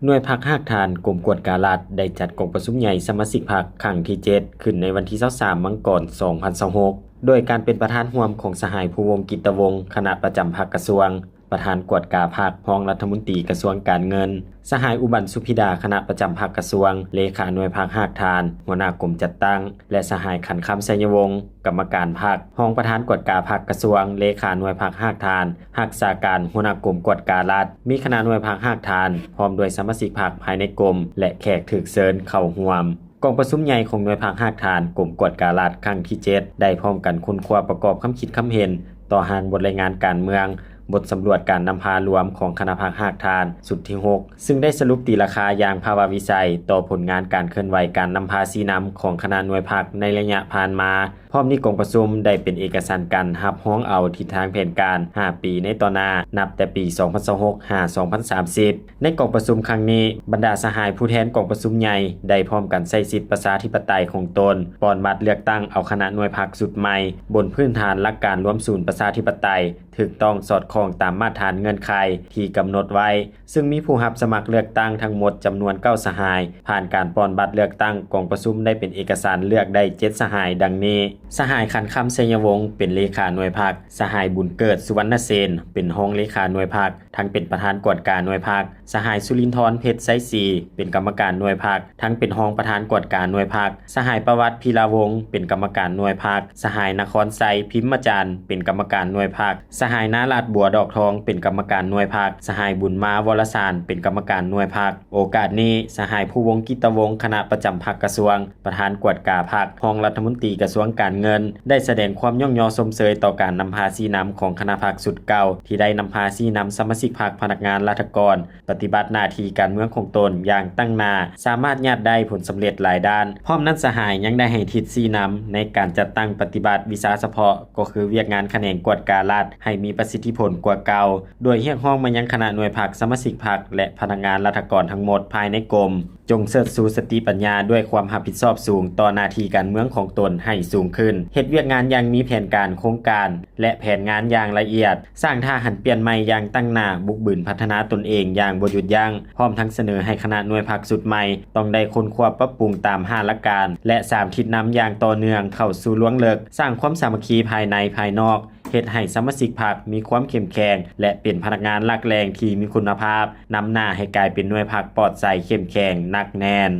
ໜ່ວຍພັກຮາກຖານກົມກວດກາລັດ ໄດ້ຈັດກອງປະຊຸມໃຫຍ່ສະມາຊິກພັກຄັ້ງທີເຈັດ ຂຶ້ນໃນວັນທີຊາວສາມ ມັງກອນ ສອງພັນຊາວຫົກ ໂດຍການເປັນປະທານຮ່ວມຂອງສະຫາຍ ພູວົງ ກິດຕະວົງ ຄະນະປະຈຳພັກກະຊວງ, ປະທານກວດກາພັກ, ຮອງລັດຖະມົນຕີກະຊວງການເງິນ, ສະຫາຍ ອຸບັນ ສຸພິດາ ຄະນະປະຈຳພັກກະຊວງ, ເລຂາໜ່ວຍພັກຮາກຖານ, ຫົວໜ້າກົມຈັດຕັ້ງ ແລະ ສະຫາຍ ຂັນຄຳ ໄຊຍະວົງ ກຳມະການພັກ, ຮອງປະທານກວດກາພັກກະຊວງ, ເລຂາໜ່ວຍພັກຮາກຖານ, ຮັກສາການຫົວໜ້າກົມກວດກາລັດ, ມີຄະນະໜ່ວຍພັກຮາກຖານ ພ້ອມດ້ວຍສະມາຊິກພັກພາຍໃນກົມ ແລະ ແຂກຖືກເຊີນເຂົ້າຮ່ວມ. ກອງປະຊຸມໃຫຍ່ຂອງໜ່ວຍພັກຮາກຖານກົມກວດກາລັດຄັ້ງທີເຈັດ ໄດ້ພ້ອມກັນຄົ້ນຄວ້າປະກອບຄຳຄິດຄຳເຫັນຕໍ່ຮ່າງບົດລາຍງານການເມືອງ, ບົດສຳຫຼວດການນຳພາລວມຂອງຄະນະພັກຮາກຖານຊຸດທີຫົກ ຊຶ່ງໄດ້ສະຫຼຸບຕີລາຄາຢ່າງພາວະວິໄສຕໍ່ຜົນງານການເຄື່ອນໄຫວການນຳພາຊີ້ນຳຂອງຄະນະໜ່ວຍພັກໃນໄລຍະຜ່ານມາ. ພ້ອມນີ້ກອງປະຊຸມໄດ້ເປັນເອກະສັນການຮັບຮອງເອົາທິດທາງແຜນການຫ້າປີໃນຕໍ່ໜ້າ ນັບແຕ່ປີສອງພັນຊາວຫົກ ຫາ ສອງພັນສາມສິບ. ໃນກອງປະຊຸມຄັ້ງນີ້, ບັນດາສະຫາຍຜູ້ແທນກອງປະຊຸມໃຫຍ່ໄດ້ພ້ອມກັນໃຊ້ສິດປະຊາທິປະໄຕຂອງຕົນ ປ່ອນບັດເລືອກຕັ້ງເອົາຄະນະໜ່ວຍພັກຊຸດໃໝ່ ບົນພື້ນຖານຫຼັກການລວມສູນປະຊາທິປະໄຕ ຖືກຕ້ອງສອດຄ່ອງຕາມມາດຖານເງື່ອນໄຂທີ່ກຳນົດໄວ້, ຊຶ່ງມີຜູ້ຮັບສະໝັກເລືອກຕັ້ງທັງໝົດຈຳນວນເກົ້າສະຫາຍ. ຜ່ານການປ່ອນບັດເລືອກຕັ້ງ, ກອງປະຊຸມໄດ້ເປັນເອກະສານເລືອກໄດ້ເຈັດສະຫາຍ ດັ່ງນີ້: ສະຫາຍ ຂັນຄຳ ໄຊຍະວົງ ເປັນເລຂາໜ່ວຍພັກ, ສະຫາຍ ບຸນເກີດ ສຸວັນນະເສນ ເປັນຮອງເລຂາໜ່ວຍພັກ ທັງເປັນປະທານກວດກາໜ່ວຍພັກ, ສະຫາຍ ສຸລິນທອນ ເພັດໄຊສີ ເປັນກຳມະການໜ່ວຍພັກ ທັງເປັນຮອງປະທານກວດກາໜ່ວຍພັກ, ສະຫາຍ ປະຫວັດ ພີລາວົງ ເປັນກຳມະການໜ່ວຍພັກ, ສະຫາຍ ນະຄອນໄຊ ພິມມະຈັນ ເປັນກຳມະການໜ່ວຍພັກ, ສະຫາຍ ນາລາດ ບົວດອກທອງ ເປັນກຳມະການໜ່ວຍພັກ, ສະຫາຍ ບຸນມາ ວໍລະສານ ເປັນກຳມະການໜ່ວຍພັກ. ໂອກາດນີ້, ສະຫາຍ ພູວົງ ກິດຕະວົງ ຄະນະປະຈຳພັກກະຊວງ, ປະທານກວດກາພັກ, ຮອງລັດຖະມົນຕີກະຊວງການເງິນ ໄດ້ສະແດງຄວາມຍ້ອງຍໍຊົມເຊີຍຕໍ່ການນຳພາຊີ້ນຳຂອງຄະນະພັກຊຸດເກົ່າ ທີ່ໄດ້ນຳພາຊີ້ນຳສະມາຊິກພັກ, ພະນັກງານລັດຖະກອນ ປະຕິບັດໜ້າທີ່ການເມືອງຂອງຕົນຢ່າງຕັ້ງໜ້າ, ສາມາດຍາດໄດ້ຜົນສຳເລັດຫຼາຍດ້ານ. ພ້ອມນັ້ນ, ສະຫາຍຍັງໄດ້ໃຫ້ທິດຊີ້ນຳໃນການຈັດຕັ້ງປະຕິບັດວິຊາສະເພາະ, ກໍຄືວຽກງານຂະແໜງກວດກາລັດ ໃຫ້ມີປະສິດທິຜົນກວ່າເກົ່າ, ໂດຍຮຽກຮ້ອງມາຍັງຄະນະໜ່ວຍພັກ, ສະມາຊິກພັກ ແລະ ພະນັກງານລັດຖະກອນທັງໝົດພາຍໃນກົມ ຈົ່ງເຊີດຊູສະຕິປັນຍາດ້ວຍຄວາມຮັບຜິດຊອບສູງຕໍ່ໜ້າທີ່ການເມືອງຂອງຕົນໃຫ້ສູງຂຶ້ນ, ເຮັດວຽກງານຢ່າງມີແຜນການ, ໂຄງການ ແລະ ແຜນງານຢ່າງລະອຽດ, ສ້າງທ່າຫັນປ່ຽນໃໝ່ຢ່າງຕັ້ງໜ້າ, ບຸກບືນພັດທະນາຕົນເອງຢ່າງບໍ່ຢຸດຢັ້ງ, ພ້ອມທັງສະເໜີໃຫ້ຄະນະໜ່ວຍພັກຊຸດໃໝ່ຕ້ອງໄດ້ຄົ້ນຄວ້າປັບປຸງຕາມຫ້າຫຼັກການ ແລະ ສາມທິດນຳຢ່າງຕໍ່ເນື່ອງເຂົ້າສູ່ລວງເລິກ, ສ້າງຄວາມສາມັກຄີພາຍໃນພາຍນອກ, ເຮັດໃຫ້ສະມາຊິກພັກມີຄວາມເຂັ້ມແຂງ ແລະ ເປັນພະນັກງານຫຼັກແຫຼ່ງທີ່ມີຄຸນນະພາບ, ນຳໜ້າໃຫ້ກາຍເປັນໜ່ວຍພັກປອດໃສ, ເຂັ້ມແຂງ, ໜັກແໜ້ນ.